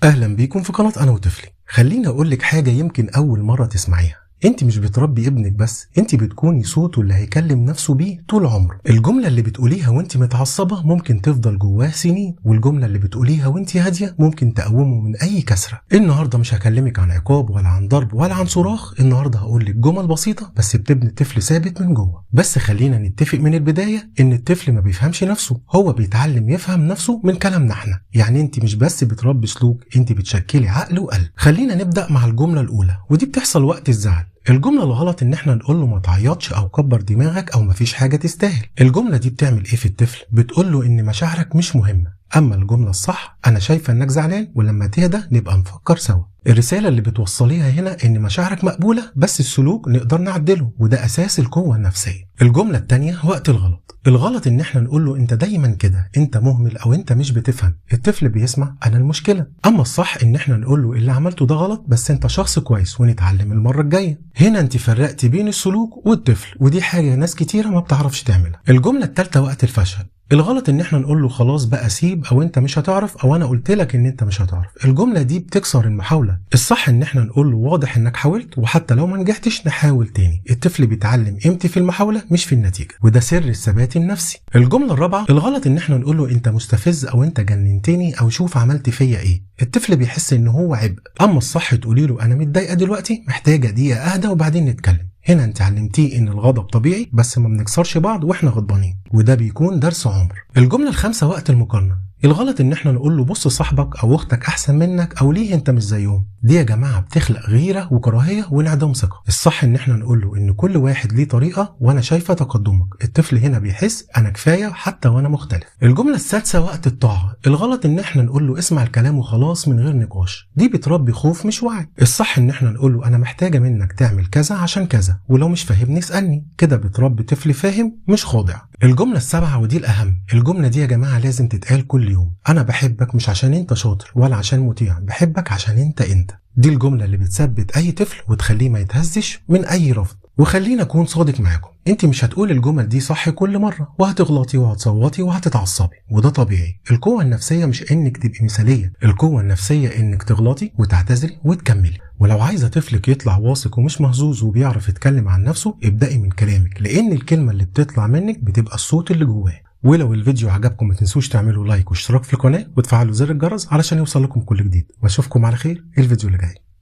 اهلا بيكم في قناة انا وطفلي. خليني اقول لك حاجة يمكن اول مرة تسمعيها. انت مش بتربي ابنك بس، انت بتكوني صوته اللي هيكلم نفسه بيه طول عمره. الجملة اللي بتقوليها وانت متعصبة ممكن تفضل جواه سنين، والجملة اللي بتقوليها وانت هادية ممكن تقومه من اي كسرة. النهاردة مش هكلمك عن عقاب ولا عن ضرب ولا عن صراخ، النهاردة هقولك جمل بسيطة بس بتبني طفل ثابت من جوه. بس خلينا نتفق من البداية ان الطفل ما بيفهمش نفسه، هو بيتعلم يفهم نفسه من كلامنا احنا. يعني انت مش بس بتربي سلوك، انت بتشكلي عقل وقلب. خلينا نبدأ مع الجملة الأولى، ودي بتحصل وقت الزعل. الجملة الغلط ان احنا نقول له ما تعيطش او كبر دماغك او مفيش حاجة تستاهل. الجملة دي بتعمل ايه في الطفل؟ بتقول له ان مشاعرك مش مهمة. اما الجملة الصح، انا شايفة انك زعلان ولما تهدى نبقى نفكر سوا. الرسالة اللي بتوصليها هنا ان مشاعرك مقبولة بس السلوك نقدر نعدله، وده اساس القوة النفسية. الجملة التانية وقت الغلط. الغلط ان احنا نقول له انت دايما كده، انت مهمل او انت مش بتفهم. الطفل بيسمع انا المشكلة. اما الصح ان احنا نقول له اللي عملته ده غلط بس انت شخص كويس ونتعلم المرة الجاية. هنا انت فرقتي بين السلوك والطفل، ودي حاجة ناس كتيرة ما بتعرفش تعملها. الجملة التالتة وقت الفشل. الغلط ان احنا نقول له خلاص بقى سيب، او انت مش هتعرف، او انا قلت لك ان انت مش هتعرف. الجملة دي بتكسر المحاولة. الصح ان احنا نقول له واضح انك حاولت، وحتى لو ما نجحتش نحاول تاني. الطفل بيتعلم قيمتي في المحاولة مش في النتيجة، وده سر الثبات النفسي. الجملة الرابعة، الغلط ان احنا نقول له انت مستفز، او انت جننتني، او شوف عملت فيا ايه. الطفل بيحس ان هو عبء. اما الصح تقولي له انا متضايقة دلوقتي، محتاجه دقيقة اهدى وبعدين نتكلم. هنا انت علمتيه ان الغضب طبيعي بس ما بنكسرش بعض واحنا غضبانين، وده بيكون درس عمر. الجملة الخامسة وقت المقارنة. الغلط ان احنا نقول له بص صاحبك او اختك احسن منك، او ليه انت مش زيهم. دي يا جماعة بتخلق غيره وكراهية وانعدام ثقة. الصح ان احنا نقول له ان كل واحد ليه طريقه وانا شايفه تقدمك. الطفل هنا بيحس انا كفاية حتى وانا مختلف. الجملة السادسة وقت الطاعة. الغلط ان احنا نقول له اسمع الكلام وخلاص من غير نقاش. دي بتربي خوف مش وعي. الصح ان احنا نقول له انا محتاجه منك تعمل كذا عشان كذا، ولو مش فاهمني اسالني. كده بتربي طفل فاهم مش خاضع. الجملة السابعة ودي الاهم. الجملة دي يا جماعة لازم تتقال كل يوم. انا بحبك مش عشان انت شاطر ولا عشان مطيع، بحبك عشان انت انت. دي الجملة اللي بتثبت اي طفل وتخليه ما يتهزش من اي رفض. وخلينا اكون صادق معاكم، انت مش هتقول الجمل دي صح كل مرة، وهتغلطي وهتصوتي وهتتعصبي، وده طبيعي. القوة النفسية مش انك تبقي مثالية، القوة النفسية انك تغلطي وتعتذري وتكملي. ولو عايزة طفلك يطلع واثق ومش مهزوز وبيعرف يتكلم عن نفسه، ابدأي من كلامك، لان الكلمة اللي بتطلع منك بتبقى الصوت اللي جواه. ولو الفيديو عجبكم ما تنسوش تعملوا لايك واشتراك في القناة وتفعلوا زر الجرس علشان يوصل لكم كل جديد. واشوفكم على خير الفيديو اللي جاي.